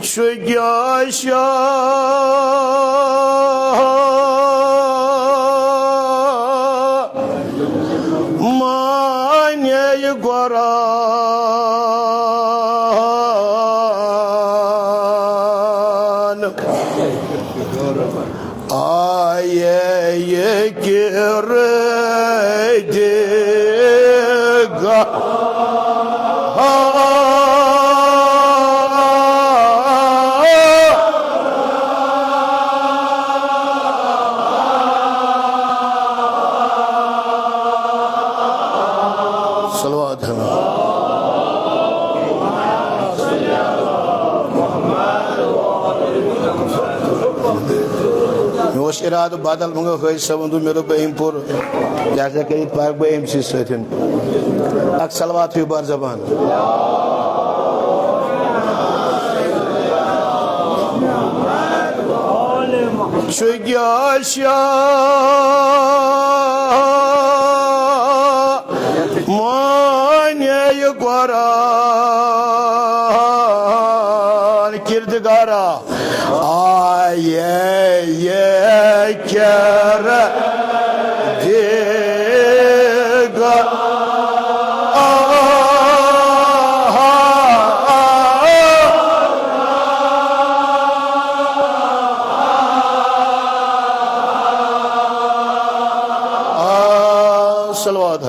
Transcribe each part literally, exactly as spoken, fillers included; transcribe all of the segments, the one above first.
چھُ کیٛاہ شاہ معنی قرآن۔ آیے کردگار۔ صلوات۔ مےٚ اوس اِرادٕ بدل، مگر حٲجۍ صٲبَن دوٚپ، مےٚ دوٚپ، بہٕ یِمہٕ پوٗرٕ، یہِ ہسا کٔرِتھ پَرٕ بہٕ أمۍ سٕے سۭتۍ۔ اکھ صلوات ہیوٗ بار زبان۔ چھُ کیٛاہ شاہ معنی قرآن کردگارا۔ آیے کردگار۔ آ، صلوات۔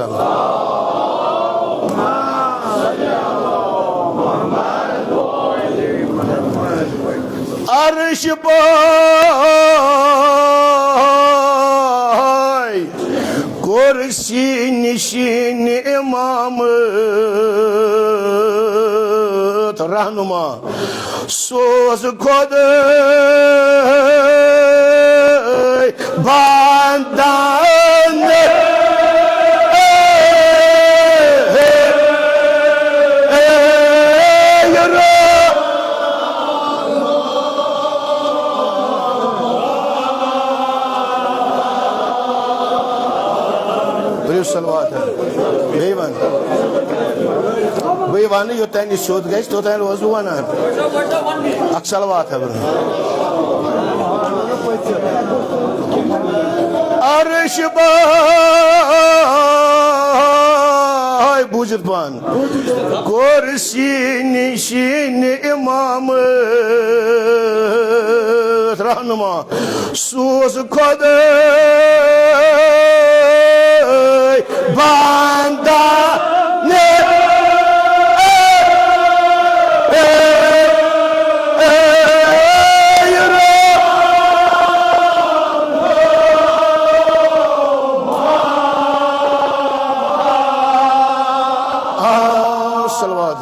عرش پاے کرسی نشین امامت رہنما۔ سوز خدای بندن۔ بٔرِو صلوات۔ بیٚیہِ وَن۔ بہٕ وَنہٕ، یوٚتام یہِ سیوٚد گژھِ، توٚتام روزٕ بہٕ وَنان۔ اکھ صلوات ہا برٛونٛہہ۔ عرش بہاے بوٗزِتھ پان۔ کرسی نشین امامت رہنما۔ سوز خدای بندن۔ آ، صلوات۔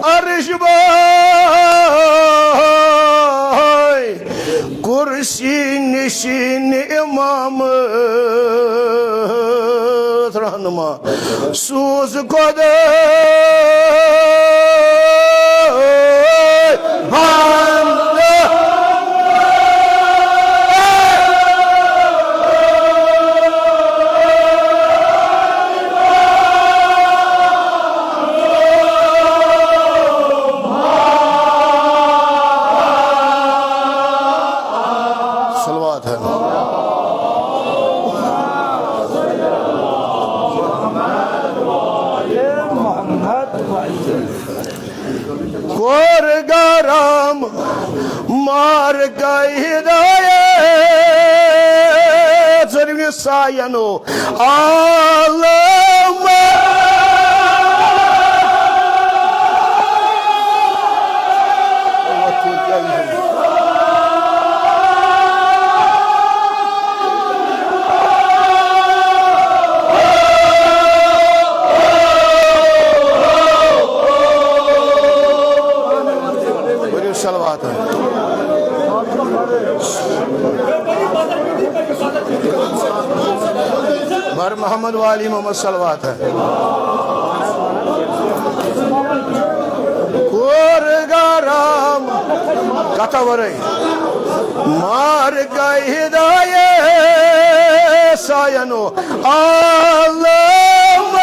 عرش بہاے کرسی نشین امامت رہنما۔ سوز خدای بندن۔ صلوات ہے۔ کور گرم مار گئی ہدایت، ظلم ساینو عالم۔ بٔرِو صلوات۔ بر محمد والی محمد صلوات۔ کور گرم کتھ ورٲے مار گئی ہدایت۔ آینو عالم۔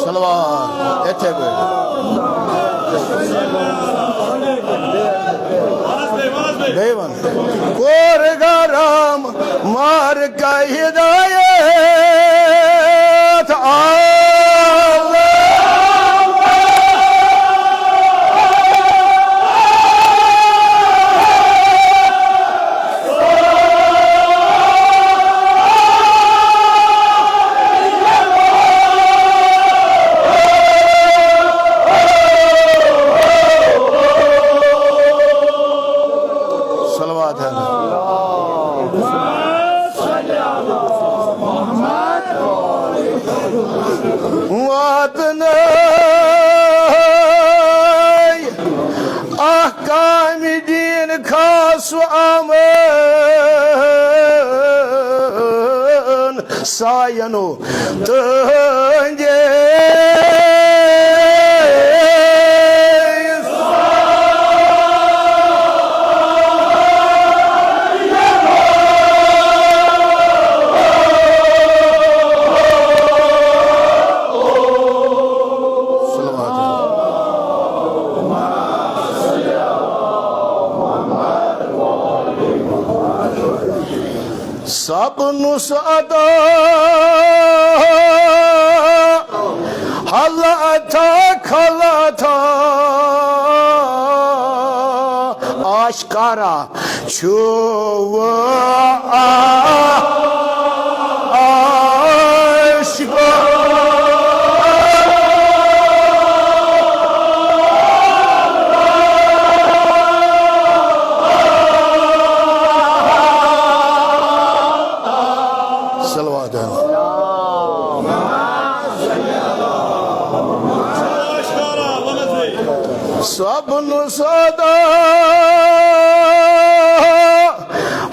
صلوات۔ یِتھے پٲٹھۍ۔ بیٚیہِ وَن۔ کوٚر گرم مارکا ہدایت عالم۔ صلوات ہے۔ واتنٲے احکام دین خاص امن ساینو تہنٛدے۔ سپنُس عطا، حل عطا، کھل عطا، آشکارا چھُ آشکارا۔ صلوات۔ سپنُس عطا،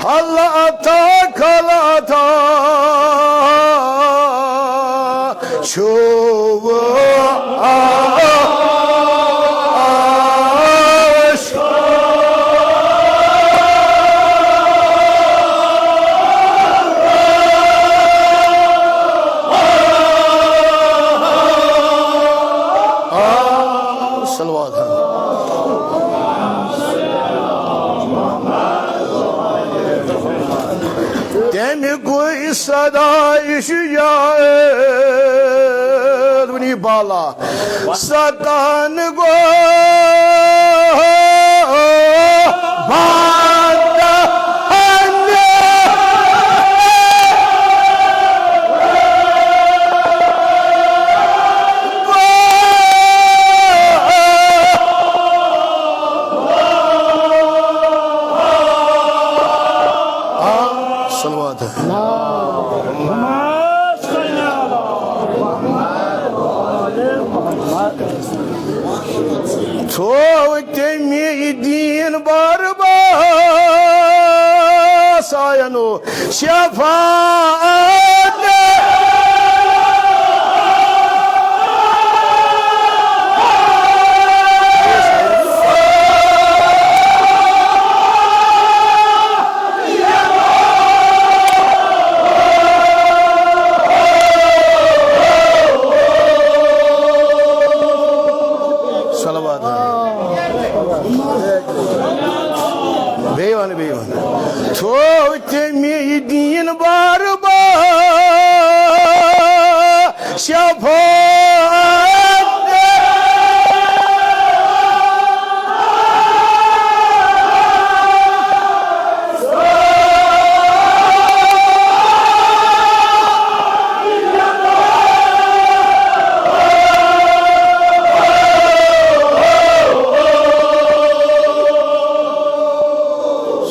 حل عطا، کھل عطا چھُ آش۔ صلوات۔ تَمہِ گوٚو صدا، یہِ چھُ یاد وٕنی بالا۔ ستان گوٚو بنٛد۔ صلوات۔ تھوو تٔمۍ دین بار بار ساینو شفاعت۔ صلوات۔ بیٚیہِ وَن، بیٚیہِ وَن۔ تھوو تٔمۍ دین بار بار شفاعت۔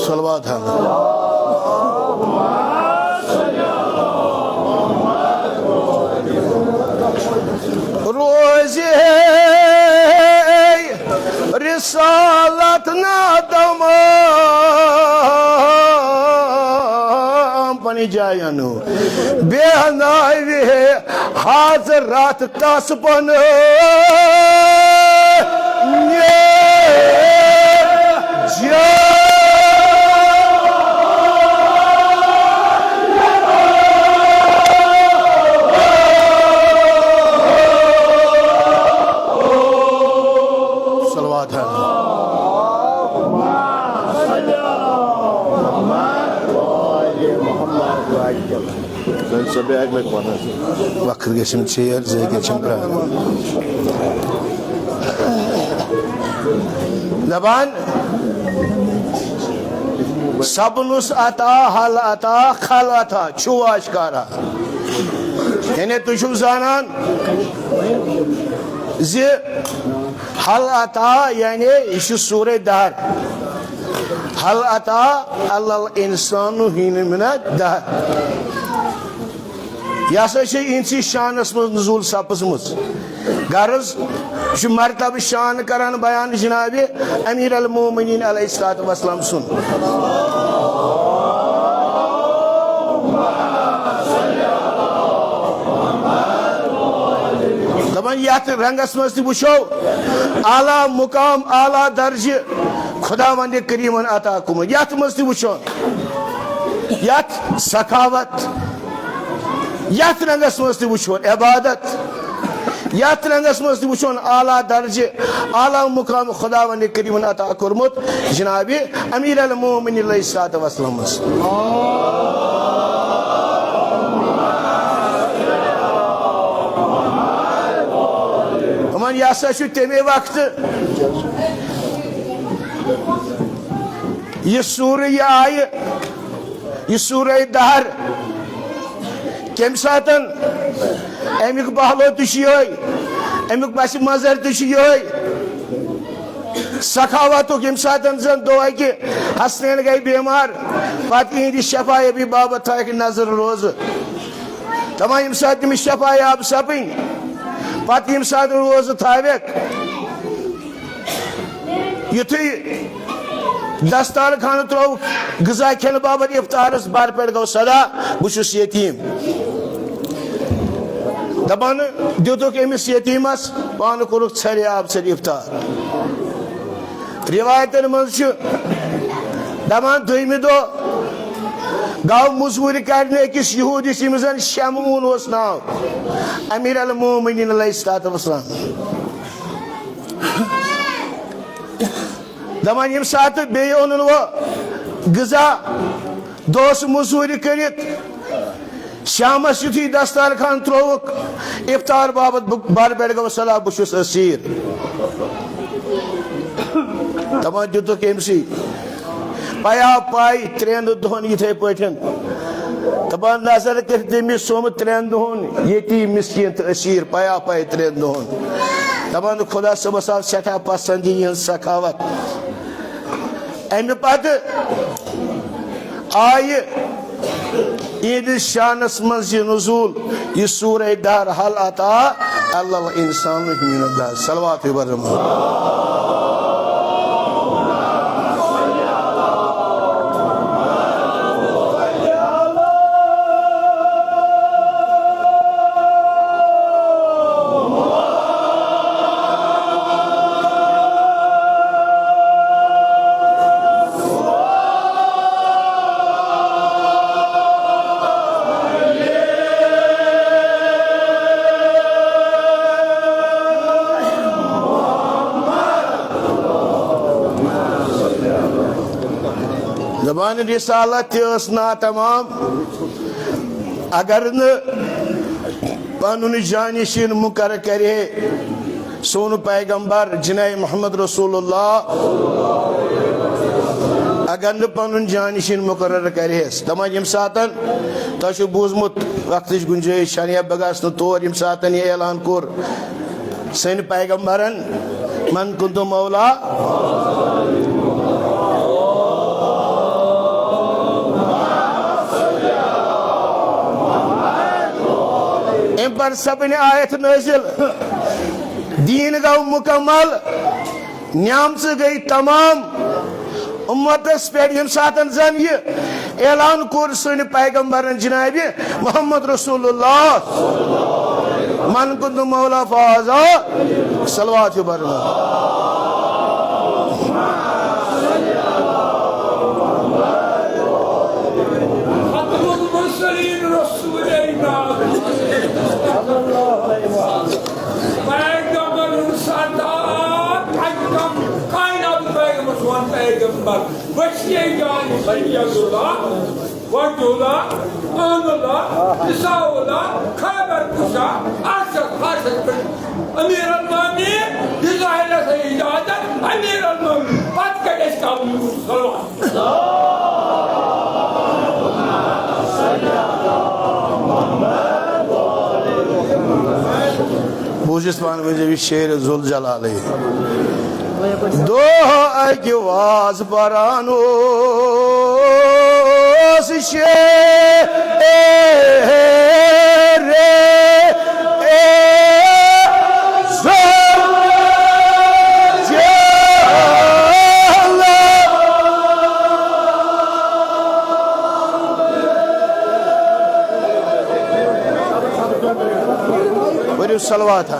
صلوات۔ روزِ ہے رسالت نادم جاین۔ بے ناوِ حضرت تس پن جا۔ صلوات ہے۔ وقت گژھِ نہٕ ژیر، زِ گژھِ نہٕ پرٛارُن۔ دپان، سپنُس عطا، حل عطا، خل عطا، چھُو آشکارا۔ یعنی تُہۍ چھِو زانان زِ حل عطا یعنی یہِ چھُ سورہ دہر۔ حل عطا علی الانسان حین من الدہر۔ یہِ ہسا چھِ یِہنٛدسٕے شانس منٛز نزول سپٕزمٕژ۔ غرض، یہِ چھُ مرتبہٕ شان کران بیان جناب امیر المومنین علیہ الصلوۃ والسلام سُنٛد۔ دپان یتھ رنگس منٛز تہِ وٕچھو، اعلیٰ مقام، اعلیٰ درجہٕ خداوند کریمن عطا کوٚرمُت۔ یتھ منٛز تہِ وٕچھو، یتھ سخاوت، یتھ رنگس منٛز تہِ وٕچھو عبادت، یتھ رنگس منٛز تہِ وٕچھون اعلیٰ درجہٕ، اعلیٰ مقام خداوند کریمن عطا کوٚرمُت جناب امیر المومنین علیہ الصلوۃ والسلامس۔ دپان یہِ ہسا چھُ تمے وقتہٕ یہِ سورہ یہِ آیہِ، یہِ سورہ دہر، کمہِ ساتن امیُک بہلو تہِ چھُ یِہوٚے، امیُک پس منظر تہِ چھُ یِہوٚے۔ سخاوتُک ییٚمہِ ساتن زن دۄہ اکہِ حسنین گٔے بیمار، پتہٕ یِہنٛدِ شفا یابی باپتھ تھٲوکھ نظر روزٕ۔ دپان ییٚمہِ ساتہٕ تٔمِس شفا یاب سپٕنۍ، پتہٕ ییٚمہِ ساتہٕ روزٕ تھاوکھ، یُتھُے دستار خانہٕ ترٛووُکھ غذا کھٮ۪نہٕ باپتھ افطارس بر پٮ۪ٹھ، گوٚو صدا، بہٕ چھُس یتیٖم۔ دپان دیُتُکھ أمِس یتیٖمس، پانہٕ کوٚرُکھ ژھرِ آب ژھرِ افطار۔ روایتن منٛز چھُ دپان دوٚیمہِ دۄہ گوٚو مزوٗرِ کرنہِ أکِس یہوٗدِس، ییٚمِس زن شمعون اوس ناو، امیر المومنین علیہ الصلوۃ والسلام۔ دپان ییٚمہِ ساتہٕ بیٚیہِ اوٚنُن وۄنۍ غذا، دۄہس مٔزوٗرِ کٔرِتھ، شامس یُتھُے دستارخان ترٛووُکھ، افطار باپتھ بہٕ بر پٮ۪ٹھ گوٚو صلاح، بہٕ چھُس اسیٖر۔ دپان دیُتُکھ أمۍ سٕے پیا پاے ترٛٮ۪ن دۄہن یِتھے پٲٹھۍ۔ دپان نظر کٔرِتھ تٔمِس سومہٕ ترٛٮ۪ن دۄہن ییٚتی مسکیٖن تہٕ اسیٖر، پیا پاے ترٛٮ۪ن دۄہن۔ دپان خدا صٲبس آو سٮ۪ٹھاہ پسند یہِ یِہٕنٛز سخاوت۔ امہِ پتہٕ آیہِ یِہنٛدِس شانس منٛز یہِ نزول، یہِ سورہ دہر، هل أتى على الإنسان حين۔ صلوات برم۔ زبان رسالت تہِ ٲس ناتمام۔ اگر نہٕ پنُن جانشین مقرر کرِ ہے سون پیغمبر جناب محمد رسول اللہ، اگر نہٕ پنُن جانشین مقرر کرِ ہے، دپان ییٚمہِ ساتن تۄہہِ چھُو بوٗزمُت وقتٕچ گُنجٲیِش چھنہٕ یا بہٕ گژھٕ نہٕ تور، ییٚمہِ ساتن یہِ اعلان کوٚر سٲنۍ پیغمبرن، من کنت مولا۔ امہِ پتہٕ سپٕنۍ آیت نٲزِل، دیٖن گوٚو مُکمل، نعمژٕ گٔے تمام۔ اُمتس پٮ۪ٹھ ییٚمہِ ساتن زن یہِ اعلان کوٚر سٲنۍ پیغمبرن جناب محمد رسول اللہ، من کنت مولا فہذا، صلوات ہیو برنو۔ ختم المرسلین رسول اللہ۔ پیغمبر سردار، اکرم کائنات پیغمبر سون پیغمبر۔ وسیع جان سید اللہ، وجہ اللہ، عین اللہ، عصا اللہ، خیبر کشا، ارشد خاصد پہ امیر المومنین، یہ ظاہر ہے اجازت، امیر المومنین، پتہ کر اس کا صلوات۔ بوٗزِتھ پانہٕ ؤنۍ زِ یہِ شعرِ ذوالجلالٕے۔ دۄہ اَکہِ واز پران اوس شعرِ ذوالجلال۔ پٔرِو صلوات۔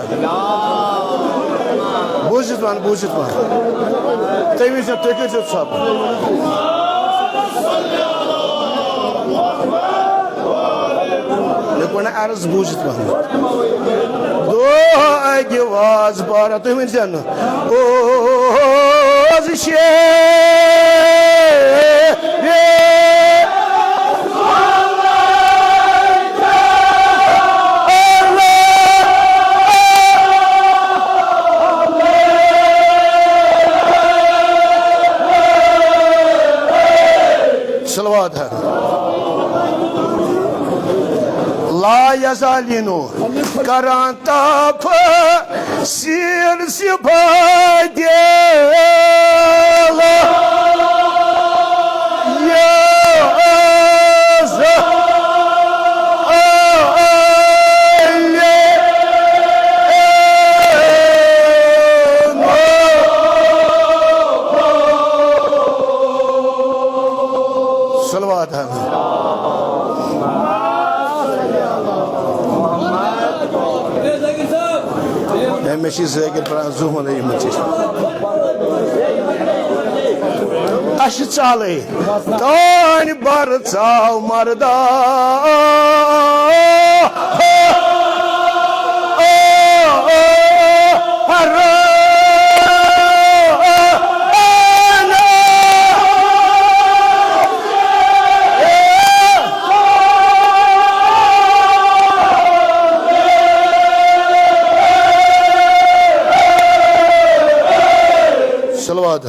بوٗزِتھ وَن، بوٗزِتھ وَن۔ تُہۍ ؤنۍزیو، تُہۍ کٔرۍزیو ژھۄپہٕ۔ مےٚ کوٚر نہٕ عرض، بوٗزِتھ وَن۔ دۄہ اَکہِ واز پارا، تُہۍ ؤنۍزیو نہٕ۔ اوس شعرِ صلوات ہے۔ لا یزالینو کران تاپھ سیر سپاہ دل۔ صلوات۔ ہے، مےٚ چھِ ذٲکِر پَران زُہُل یِمَن چیٖزَن۔ اَسہِ چھِ ژالٕے۔ تانۍ بَر ژاو مَردا۔ صلوات۔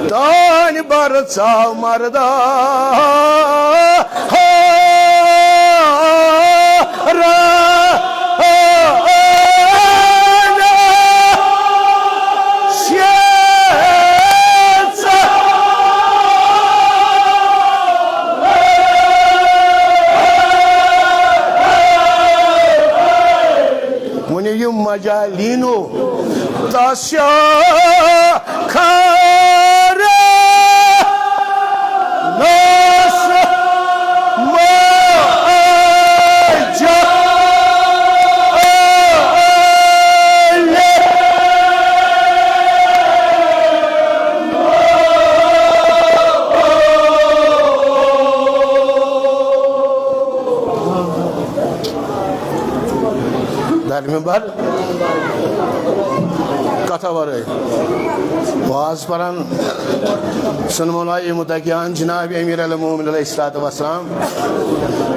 تانۍ بَر ژاو مَردا۔ ؤنِو یہِ مجالینو تس شاہ کھارا ناس ماجا۔ در ممبر کتھا ورٲے۔ واز پران سن مولائے متقیان جناب امیر المومنین علیہ الصلوۃ والسلام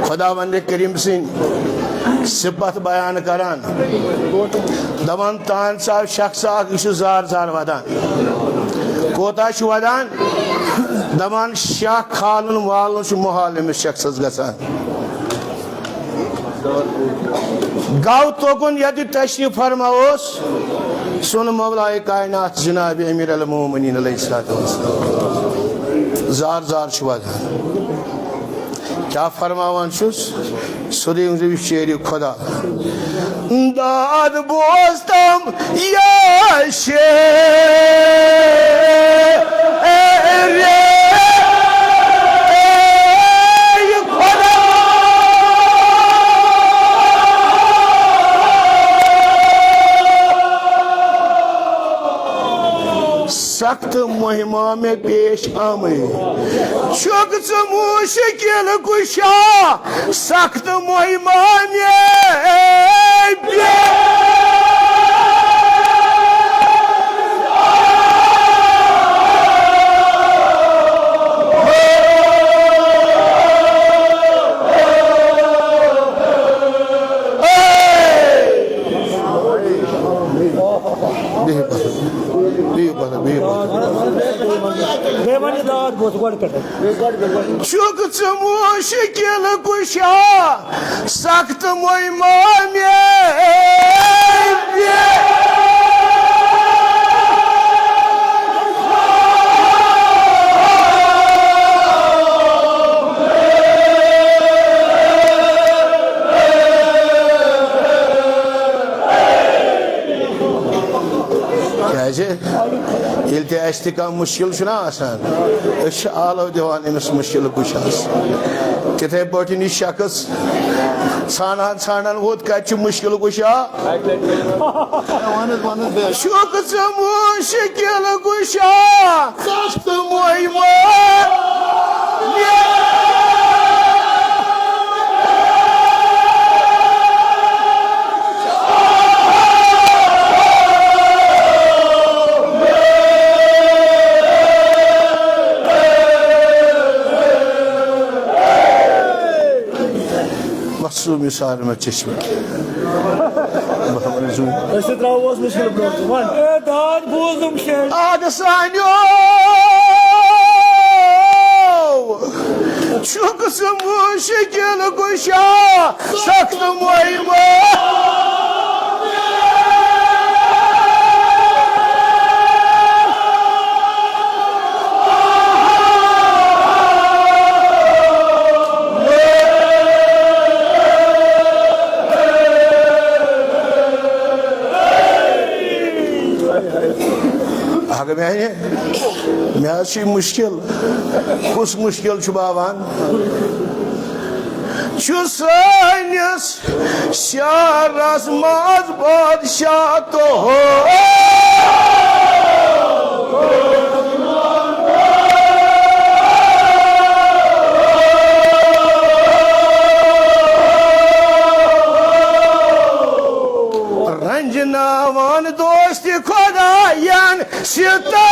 خداوند کریم سٕنٛدۍ صفت بیان کران، دپان، تان ژاو شخص اکھ، یہِ چھُ زار زار ودان۔ کوتاہ چھُ ودان؟ دپان، شاہ کھالُن والُن چھُ محال أمِس شخصس گژھان۔ گو توکن یتہِ تشریف فرما اوس سون مولائے کائنات جناب امیر المومنین علیہ الصلوۃ والسلام۔ زار زار چھُ ودان۔ کیا فرماوان چھُس؟ سیوٚدُے ؤنۍزیو، یہِ چھُ شیرِ خۄدا۔ داد بوزتم یا شیرِ خۄدا۔ سخت مہمہ مےٚ پیش آمٕے۔ چھُکھ ژٕ مُشکِل کُشا، سخت مہمہ مےٚ پیش۔ بِہِو پَتھَر، بِہِو پَتھَر، بِہِو پَتھَر۔ بیٚیہِ وَن یہِ داد بوز گۄڈٕ پٮ۪ٹھٕ۔ چھُکھ ژٕ مُشکِل کُشا، سخت مہمہ مےٚ۔ کیٛازِ؟ ییٚلہِ تہِ اَسہِ تہِ کانٛہہ مُشکِل چھُنہ آسان، أسۍ چھِ آلو دِوان أمِس مُشکِل کُشاہَس۔ تِتھَے پٲٹھۍ یہِ شخص ژھانٛڈان ژھانٛڈان ووت، کَتہِ چھُ مُشکِل کُشا؟ چھُکھ ژٕ مُشکِل کُشا، سخت مہمہ۔ مخصوٗم یہِ سارنٕے منٛز چشمہٕ۔ بہٕ ہاوٕ وۄنۍ zoom۔ أسۍ تہِ ترٛاوو اوس مُشکِل برونٛہہ کُن۔ وَن۔ اے داد بوٗزُم شیٚنۍ۔ آد سانیو۔ چھُکھ ژٕ مُشکِل کُشا، سخت مہمہ۔ اگر مےٚ، مےٚ حظ چھُ یہِ مُشکِل۔ کُس مُشکِل چھُ باوان؟ چھُ سٲنِس شہرس منٛز بادشاہ تہٕ ہو۔ رنجناوان دوست خدایَن ستم۔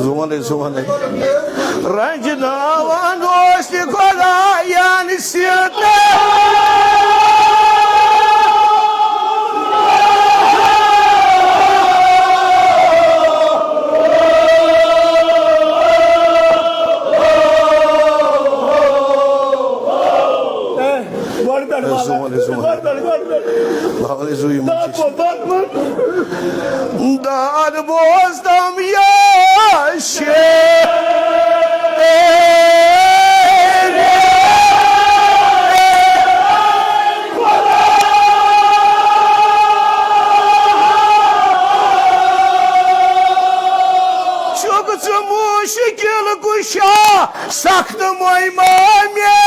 زُوَنٕے، زُوَنٕے۔ رنجناوان اوس تہِ خدایَن ستم۔ گۄڈٕ پٮ۪ٹھ زُوَنٕے، زُوَنٕے۔ گۄڈٕ پٮ۪ٹھ، گۄڈٕ پٮ۪ٹھ۔ بہٕ ہاوَے زُو یِمَن دَگ چھِ۔ بوز، دَگ بوز۔ داد بوزتم یا شیر۔ چھُکھ ژٕ مُشکِل کُشا، سخت مہمہ مےٚ۔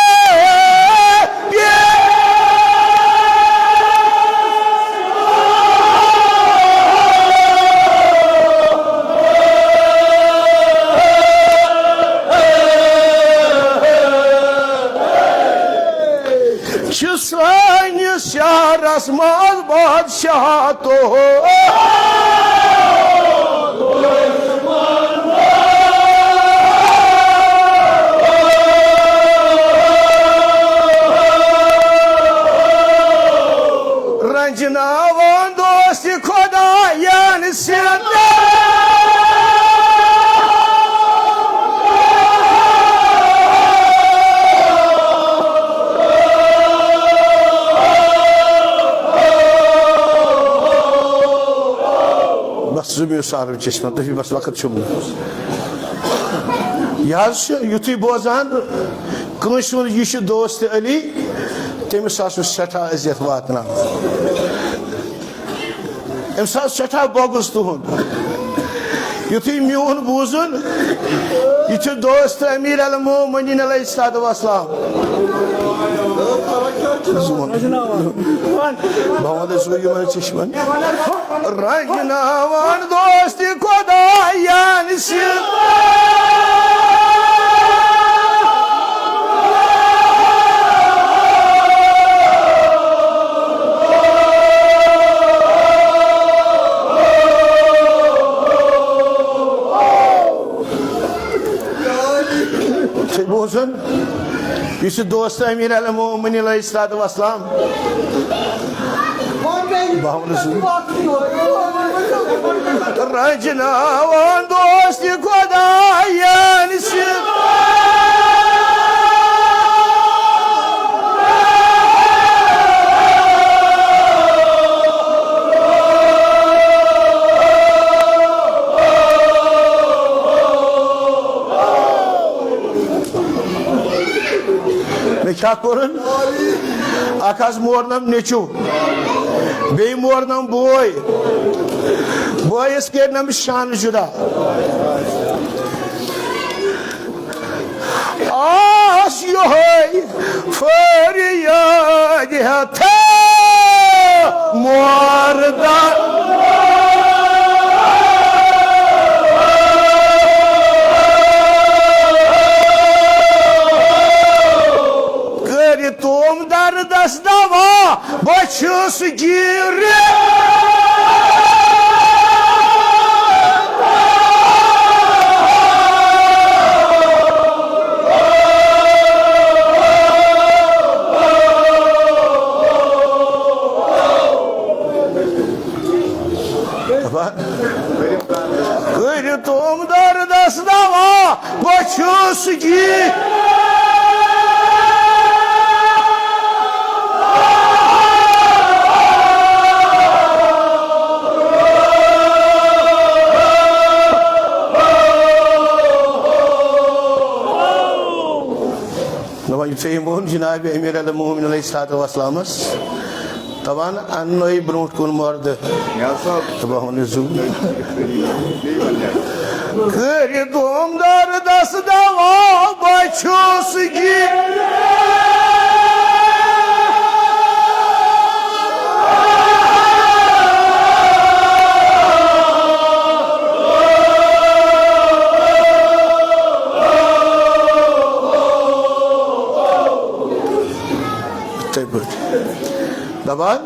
چھُ سٲنِس شہرس منٛز بادشاہ تہٕ رنجناوان دوست خدایَن ستم۔ زُمیو سارو چشمہ، تُہۍ بس وقت چھُم نہٕ۔ یہِ حظ چھُ یُتھُے بوزان کٲنٛسہِ ہُنٛد یہِ چھُ دوست علی، تٔمِس حظ چھُ سٮ۪ٹھاہ اذیت واتناوان۔ أمِس حظ سٮ۪ٹھاہ بغض تُہُنٛد۔ یُتھُے میون بوٗزُن، یہِ چھُ دوست امیر المومنین علیہ الصلوۃ والسلام۔ بہٕ وَنہٕ ژٕ یِمن چشمن۔ رنگناوان دوستی خدایان سۭتۍ۔ تُہۍ بوزُن، یُس یہِ دوست امیر المومنین علیہ الصلوۃ والسلام، بہٕ ہاوٕ نہٕ سُہ۔ رنجناوان دوست خدایان سۭتۍ۔ مےٚ کیٛاہ کوٚرُن؟ اکھ حظ مورنم نیٚچو، بیٚیہِ مورنم بوے، بٲیِس کٔرنم شانہٕ جُدا۔ آس یِہوٚے فریاد ہٮ۪تھ مردہ۔ کٔرۍ تِم دردس دوا، بہٕ چھُس گیٖرِتھ۔ دپان، کٔرِو تِم دردس دوا، بہٕ چھُس یہِ۔ دپان، یہِ ژےٚ یِمن جناب امیر المومنین علیہ الصلوۃ والسلامس۔ دپان، اننٲے برونٛٹھ کُن مردٕ۔ نِیاز صٲب۔ تہٕ بہٕ وَنہٕ زُو۔ کٔرِتھ دُم دردس دوا، بہٕ چھُس گی۔ یِتھَے پٲٹھۍ۔ دَپان،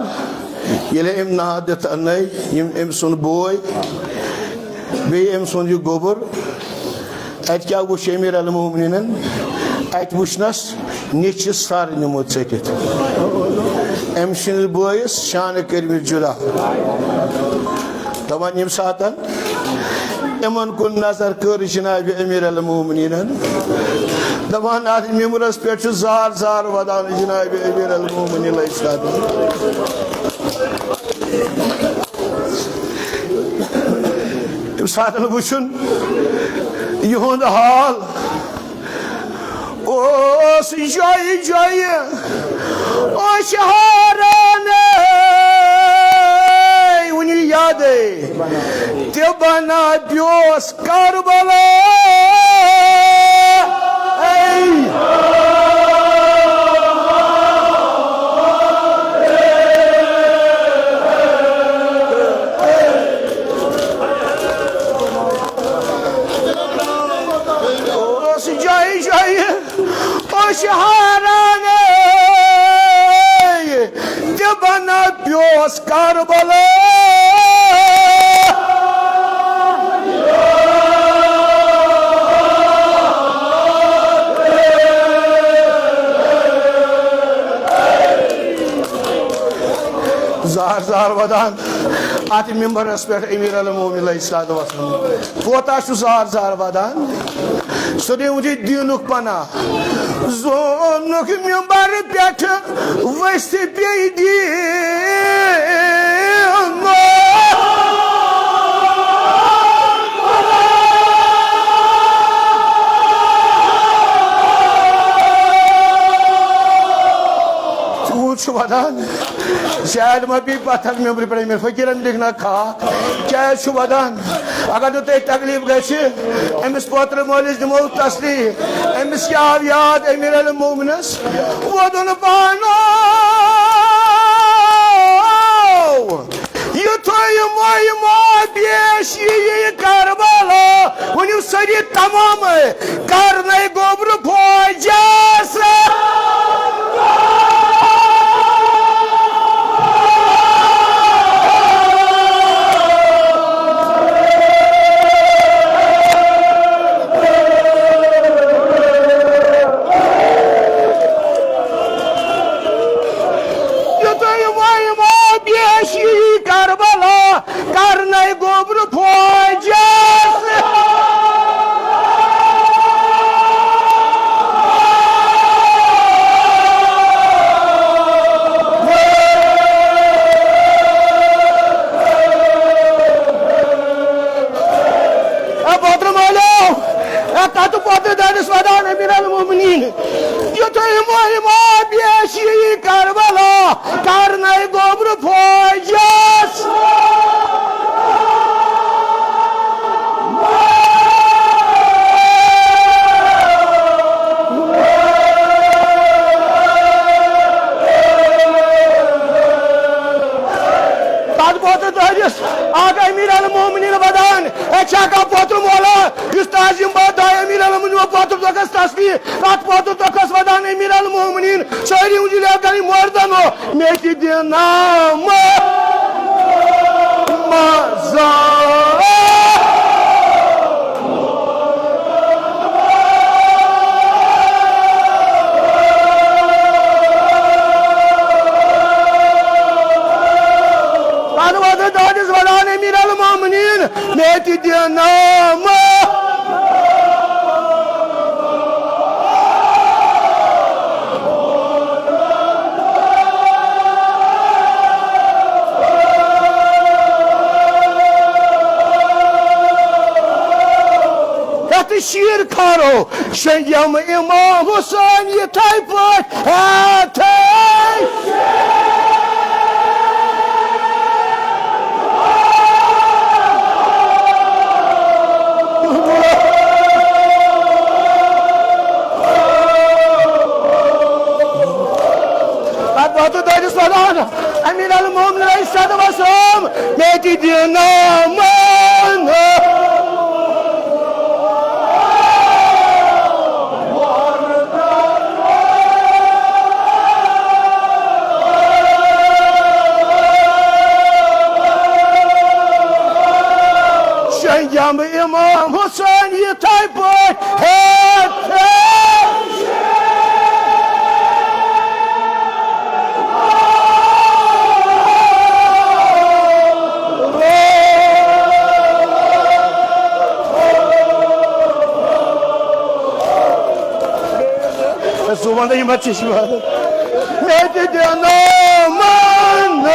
ییٚلہِ أمۍ ناد دِتھ اَننَے، یِم أمۍ سُنٛد بوے، بیٚیہِ أمۍ سُنٛد یہِ گوٚبُر، اَتہِ کیٛاہ وٕچھ أمیٖر المومنیٖنَن؟ اَتہِ وٕچھنَس نیٚچِوِس سَر نِمُت ژٔٹِتھ۔ أمۍ سٕنٛدِس بٲیِس شانہٕ کٔرمٕتۍ جُدا۔ دَپان، ییٚمہِ ساتَن یِمن کُن نظر کٔر جناب امیر المومنینن۔ دپان، اتھ ممبرس پٮ۪ٹھ چھُ زار زار ودان جناب امیر المومنین علیہ السلام۔ ییٚمہِ ساتہٕ وٕچھُن یِہُنٛد حال، اوس جایہِ جایہِ، اوس حٲران، وُنہِ یادے تہِ بنا پیوس کربلا۔ اے۔ اوس جایہِ جایہِ، اوس حٲران، تہِ بنا پیوس کربلا۔ زار زار ودان اتھ ممبرس پٮ۪ٹھ امیر المومنین علیہ الصلوۃ والسلام۔ کوتاہ چھُ زار زار ودان؟ سُہ دیوٗن یہِ دیٖنُک پناہ۔ زونُک ممبر پٮ۪ٹھ ؤسۍ پیٚیہِ دیٖن۔ کوٗت چھُ وَدان؟ زیادٕ ما پیٚیہِ پَتھر مٮ۪مبرِ پٮ۪ٹھ أمِس فقیٖرَن لیکھنا کھاکھ؟ کیٛازِ چھُ وَدان؟ اگر نہٕ تۄہہِ تکلیٖف گژھِ، أمِس پوترٕ مٲلِس دِمو تسلی۔ أمِس کیٛاہ آو یاد؟ أمیٖر المومنَس ووٚدُن پانو۔ یُتھُے یِمو یِمو پیش یہِ یہِ کربلا، ؤنِو سٲری تمام، کرنے گوٚبرٕ فوجس۔ یُتھُے وۄنۍ ووت یہِ شیٖری کربلا، کرنے گوٚبرٕ فوجس۔ اے پوترٕ مٲلِو، اے کتھ پوترٕ دٲنِس ودان امیر المومنین۔ یُتھُے یِمو یِمو پیش یی کربلا، کرنے گوٚبرٕ فوجس۔ تتھ پوترٕ دٲنِس آکھ امیر المومنین ودان، اے چھا کانٛہہ پوترٕ مولا، یُس تعظیم باد دایہِ امیر المومنین پوترٕ دۄکھس تسلی، تتھ پوترٕ دۄکھس ودان امیر المومنین، سٲری اُنٛجہِ لیو کرٕنۍ مردنو، مےٚ تہِ دِ نام مزار۔ پانہٕ واتہٕ دٲنِس ودان امیر المومنین، مےٚ تہِ دِ نام۔ یتھ شیر کھارو شنگم امام حسین یتھے پٲٹھۍ ہیتھے۔ پتہٕ واتو دٲنِس ودان امیر المومنین علیہ الصلوۃ والسلام، مےٚ تہِ دِ نام۔ شنگم امام حسین یتھے پٲٹھۍ ہیتھے۔ سُہ وَنہٕ یِمَن چشمہٕ۔ مےٚ تہِ دِنہٕ مَن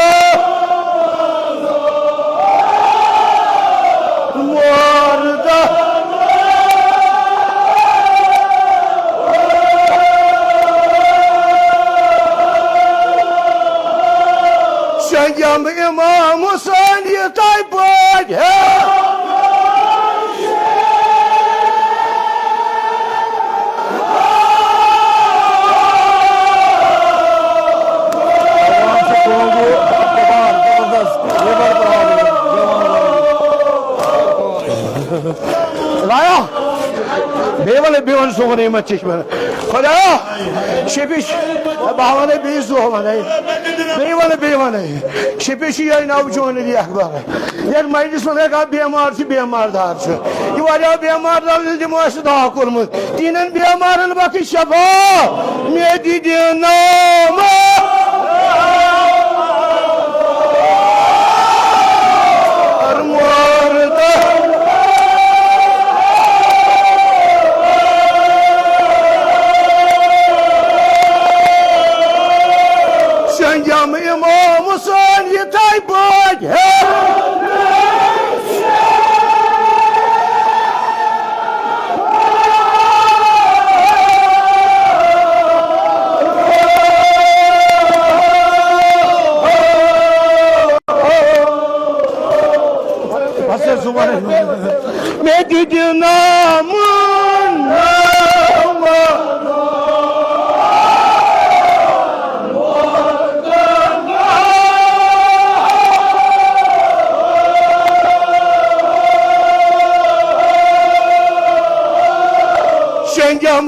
مُردہ۔ شنگم امام حسین یتھے پٲٹھۍ ہے۔ رایا، بیٚیہِ وَنہٕ، بیٚیہِ وَنہٕ سون یِمَن چشمَن۔ خۄدایا، شیٚپِش، بہٕ ہا وَنَے بیٚیہِ زُو وَنَے۔ بیٚیہِ وَنہٕ، بیٚیہِ وَنَے۔ شیٚپِش چھِ یِہوٚے ناو جوٗنہٕ لیکھ بَران۔ یَتھ مجلِس منٛز ہٮ۪کان بیمار چھُ، بیمار دار چھُ۔ یہِ واریاہ بیمار دار ییٚلہِ تِمو اَسہِ دعا کوٚرمُت۔ تِہِنٛدٮ۪ن بیمارَن بخش شفا۔ مےٚ تہِ دِ نام۔ سنجم امام حسین یتھے پٲٹھۍ۔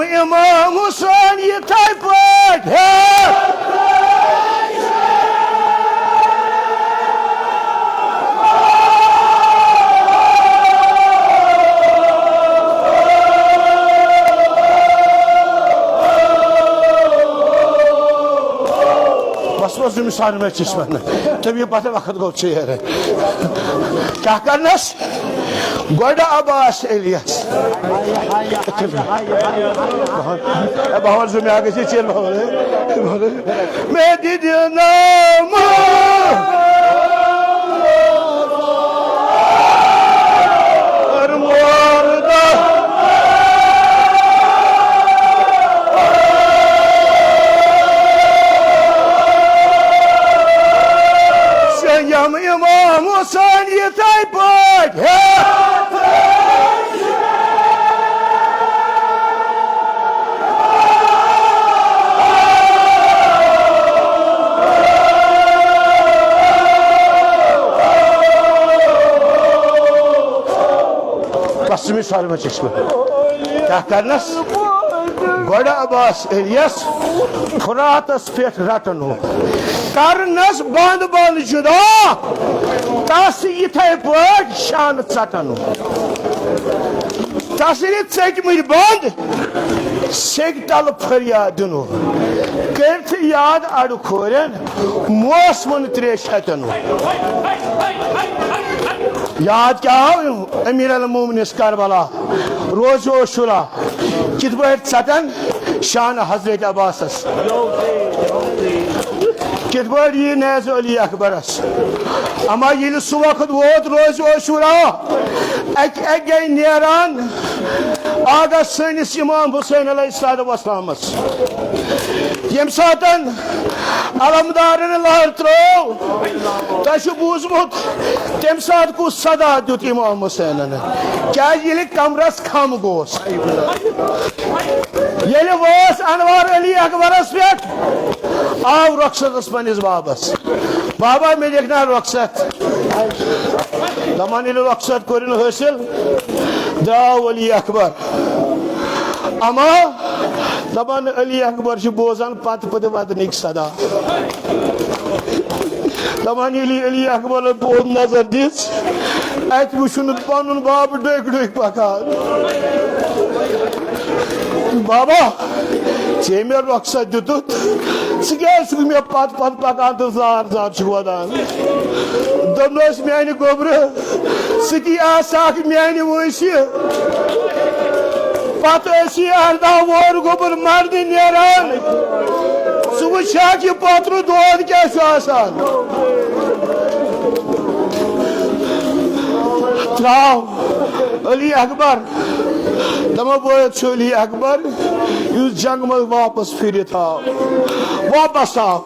امام حسین یِتھے پٲٹھۍ۔ بس، بس، یِم سارنٕے چھِ أسۍ ونان۔ تٔمۍ یہِ پتہٕ وقت گوٚو ژیر۔ کیٛاہ کرنس؟ گۄڈٕ عباس علیس۔ اے، بہٕ وَنہٕ زٕ مےٚ گژھِ ژیر، بہٕ وَنہٕ۔ مےٚ دِدِ نام مردہ۔ سیم امام حسین یِتھے پٲٹھۍ۔ پسمِ سرمہٕ چشمہٕ۔ کیٛاہ کرنس؟ گۄڈٕ عباس علیس فراتس پٮ۪ٹھ رٹنو۔ کرنس بند بند جدا، تس یِتھے پٲٹھۍ شانہٕ ژٹنو۔ تس ییٚلہِ ژٔٹۍ مٕتۍ بند، سیٚکہِ تل فریاد دِنو۔ کٔرۍ تھٕے یاد اَڑٕ کھورٮ۪ن موسمن تریش ہتن۔ یاد کیٛاہ آو؟ امیر المومنس کربلا، روز عاشورہ کِتھ پٲٹھۍ ژٹن شان حضرت عباسس؟ کِتھ پٲٹھۍ یہِ نیزٕ علی اکبرس؟ اما ییٚلہِ سُہ وقت ووت روز عاشورہ، اکہِ اکہِ گٔے نیران آگاہ سٲنِس امام حسین علیہ الصلوۃ والسلامس۔ ییٚمہِ ساتن علمدارن لہر ترٲو، تۄہہِ چھُ بوٗزمُت، تَمہِ ساتہٕ کُس صدا دیُت امام حسینن؟ کیازِ ییٚلہِ کمرس کھم گوس، ییٚلہِ وٲس انوار علی اکبرس پٮ۪ٹھ، آو رۄخصتس پننِس بابس، بابا، مےٚ دِکھ نا رۄخصت؟ دپان، ییٚلہِ رۄخصت کوٚرُن حٲصِل، درٛاو علی اکبر۔ اما دپان، علی اکبر چھُ بوزان پتہٕ پتہٕ ودنٕکۍ صدا۔ دپان، ییٚلہِ علی اکبرن پوٚت نظر دِژ، اتہِ وُچھُن پنُن باب ڈٔکۍ ڈٔکۍ پکان۔ بابا، ژےٚ مےٚ رۄخصت دِتُتھ، ژٕ کیازِ چھُکھ مےٚ پتہٕ پتہٕ پکان تہٕ زار زار چھُکھ ودان؟ دوٚپنس، میانہِ گوٚبرٕ، ژٕ تہِ آسہٕ اکھ میانہِ وٲنٛسہِ۔ پتہٕ ٲسی ارداہ وُہُر گوٚبُر مرنہِ نیران۔ ژٕ وٕچھکھ یہِ پترٕ دود کیٛاہ چھُ آسان۔ ترٛاو علی اکبر۔ دپان، بہٕ چھُس علی اکبر، یُس جنگ منٛز واپس پھِرِتھ آو۔ واپس آو۔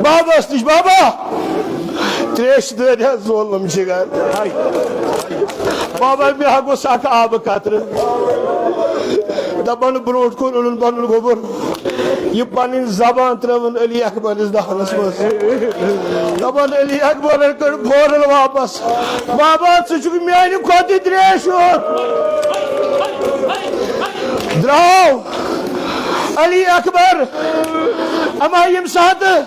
بابس نِش، بابا، تریش دٲرِتھ ظلم جگر۔ بابا، مےٚ ہا گوٚژھ اکھ آبہٕ قطرٕ۔ دپان، برونٛٹھ کُن اوٚنُن پنُن گوٚبُر۔ یہِ پنٕنۍ زبان ترٲوٕن علی اکبرس دہنس منٛز۔ دپان، علی اکبرن کٔڑ فوراً واپس۔ بابا، ژٕ چھُکھ میانہِ کھۄتہٕ تہِ تریش ہیوٚر۔ درٛاو علی اکبر۔ اما ییٚمہِ ساتہٕ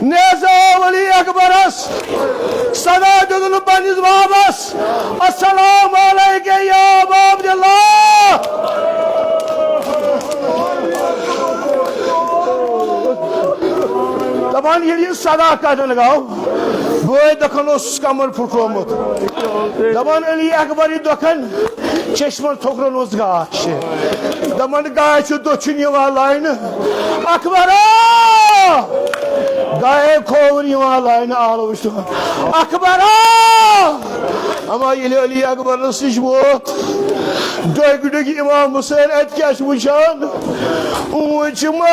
نیزٕ آو علی اکبرس، صدا دیُتُن پننِس بابس، السلام علیک یا ابا عبداللہ۔ دپان، ییٚلہِ یہِ صدا کتٮ۪ن گوٚو، بٲے دکھن اوس کمر پھُٹرومُت۔ دپان، علی اکبر یہِ دکھن چشمن تھوٚکرن اوس گاش۔ دپان، گایہِ چھُ دٔچھُن یِوان لاینہٕ۔ اکبرا! گایہِ کھووُر یِوان لاینہٕ، آلو وٕچھتہٕ۔ اکبرا! اما ییٚلہِ علی اکبرس نِش ووت، ڈوٚگۍ ڈوٚگۍ امام حسین، اتہِ کیٛاہ چھُ وٕچھان؟ اوٗنچہِ مران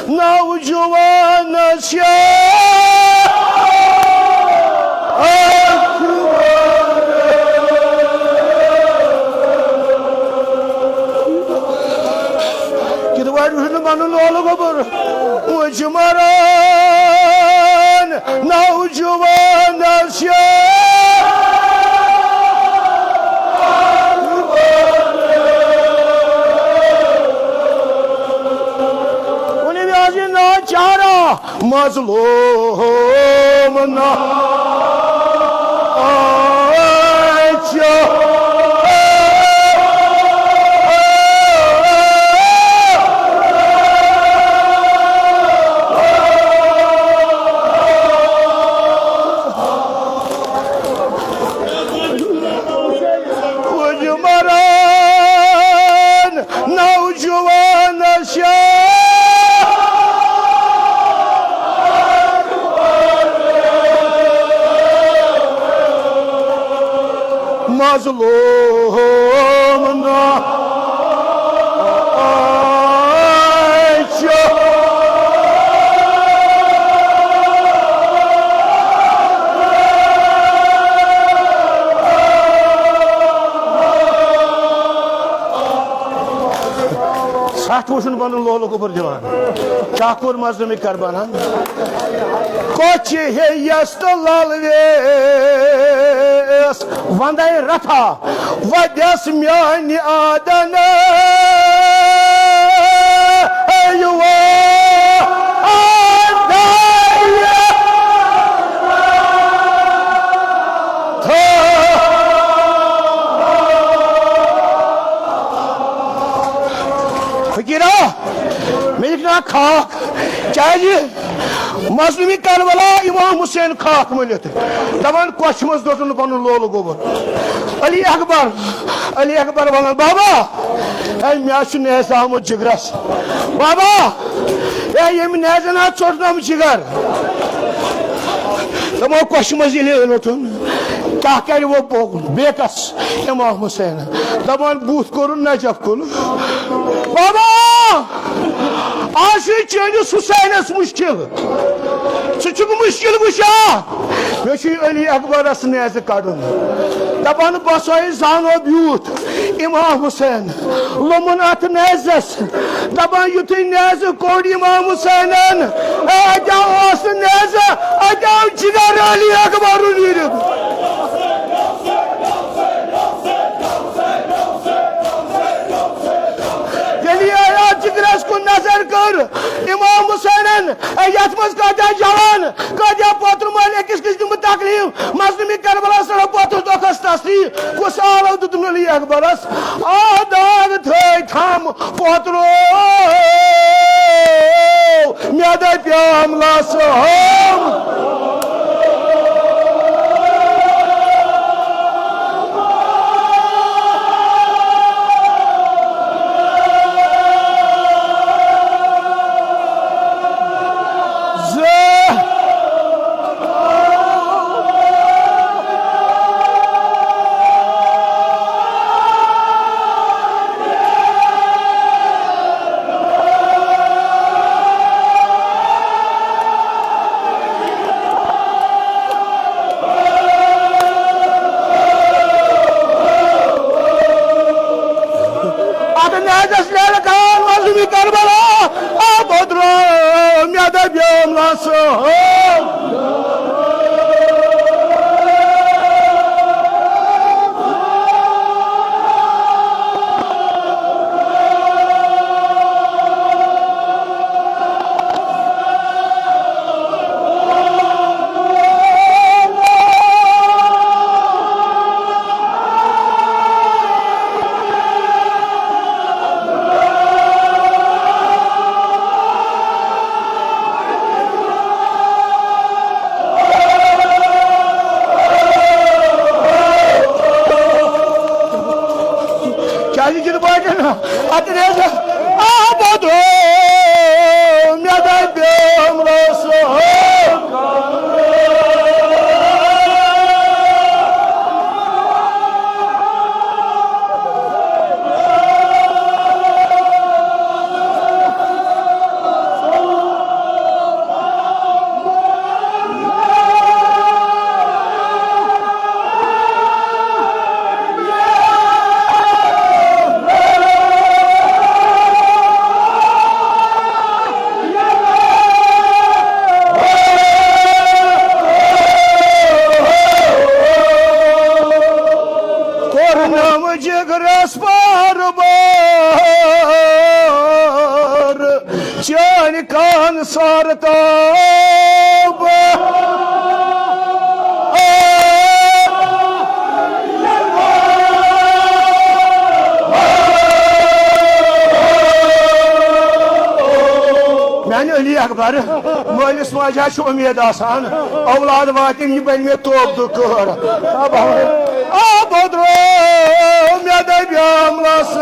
نوجوانس چھِ۔ کِتھ پٲٹھۍ وٕچھ نہٕ پنُن لولہٕ گوٚبُر؟ اوٗنچہِ مران نوجوانس چھِ۔ ناچارا مظلوم ناچ۔ حجمران نوجوانس شاہ۔ مظلوم نہ۔ سَتھ وٕچھُن پَنُن لولہٕ گوٚبُر دِوان۔ کیٛاہ کوٚر مظلوٗمِ کربلاہن؟ کۄچھِ ہیٚیَس تہٕ لل ویس وندے رتھا، ودیس میانہِ آدن۔ فقیرا، مےٚ لیکھ نا خاک، کیٛازِ؟ مظلوٗمِ کربلا امام حسین خاک مٔلِتھ دپان، کۄچھِ منٛز دوٚدُن پنُن لولہٕ گوٚبُر۔ علی اکبر، علی اکبر ونان، بابا، اے مےٚ حظ چھُ نیزٕ آمُت جگرس۔ بابا، اے ییٚمہِ نیزن حظ ژوٚٹنم جگر۔ دپان، کۄچھِ منٛز ییٚلہِ لوٚٹُن، کیٛاہ کرِ وۄنۍ پوٚک بیکس؟ امام حسین دپان، بُتھ کوٚرُن نجف کُن۔ بابا، آز چھُ چٲنِس حسینس مشکل۔ ژٕ چھُکھ مشکل وٕچھان؟ مےٚ چھُ علی اکبرس نیزٕ کڑُن۔ دپان، بہٕ ہسا زانو بیوٗٹھ امام حسین۔ لوٚمُن اتھ نیزس۔ دپان، یُتھُے نیزٕ کوٚڑ امام حسینن، اے، اتہِ اوس نہٕ نیزٕ، اتہِ آو جگر علی اکبرُن نیٖرِتھ۔ ییٚلہِ یہِ آیات جگرس کُن نظر کٔر، امام حسینن، اے، یتھ منٛز کٲتیٛاہ جوان، کٲتیٛاہ پوتُر مٲلۍ أکِس أکِس دِمہٕ تکلیف۔ مظلوٗمِ کربلا سرو پوتُس دۄکھس تسلی، کُس آلو دیُتُن علی اکبرس؟ آ داد تھٲے تھم پوترو، مےٚ دَپیام لَس ہم۔ زٕ۔ اتھ نیزس لیلہٕ کھال مظلوٗمِ کربلا، آ پوترو، مےٚ دَپیوم لَس ہم۔ کیٛازِ کِنہٕ باقین؟ اتھ ریزس آباد ہو، مےٚ دپیوم رسول۔ کوٚرنم جگرس پار بار، چٲنۍ کان سر تاب۔ میانہِ علی اکبر، مٲلِس ماجہِ ہا چھُ اُمید آسان، اولاد واتن، یہِ بنہِ مےٚ توبہٕ دُکار۔ آ، بہٕ درٛاو مےٚ دَبیٛاملس۔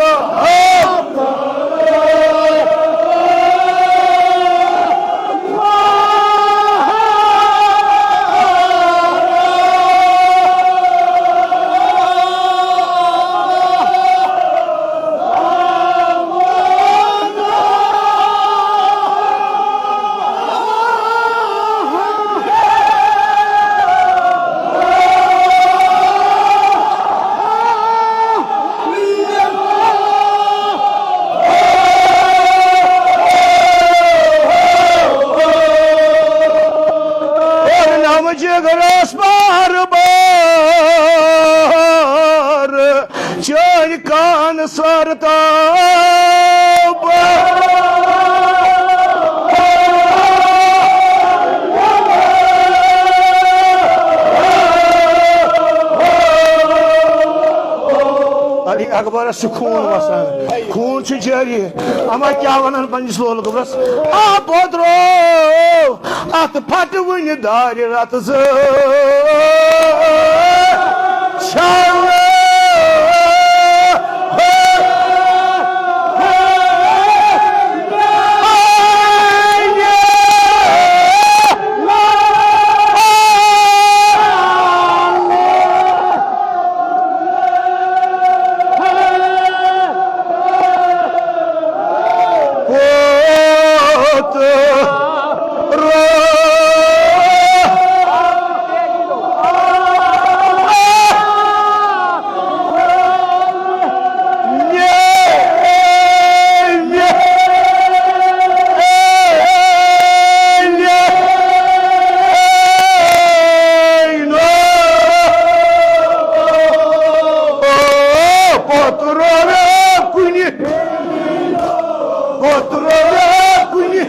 اور نام جگرس بار بار چٲنۍ کان سر تاب۔ علی اکبرس چھُ خوٗن وسان، خوٗن چھُ جٲری۔ اما کیٛاہ ونان پننِس لول گوبرس؟ آ، بہٕ درٛاو اتھ پھٹوٕنہِ دارِ رتہٕ زٕ چھلہٕ۔ پتہٕ رویا کُنہِ، پتہٕ رویا کُنہِ،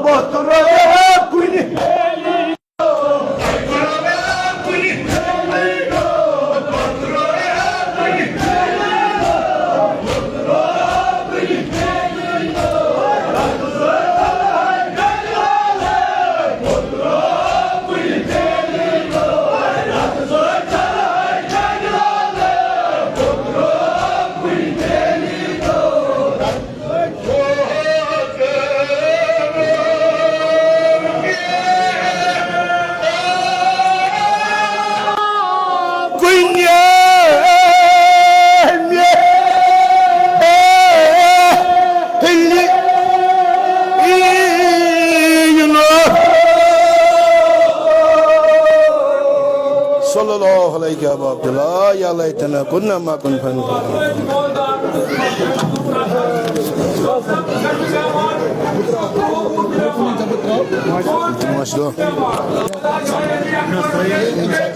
پتہٕ رویا کُنہِ۔ صلی اللہ علیہ وآلہ۔ یا لیتنا کنا ما کن فن۔ ماشاءاللہ۔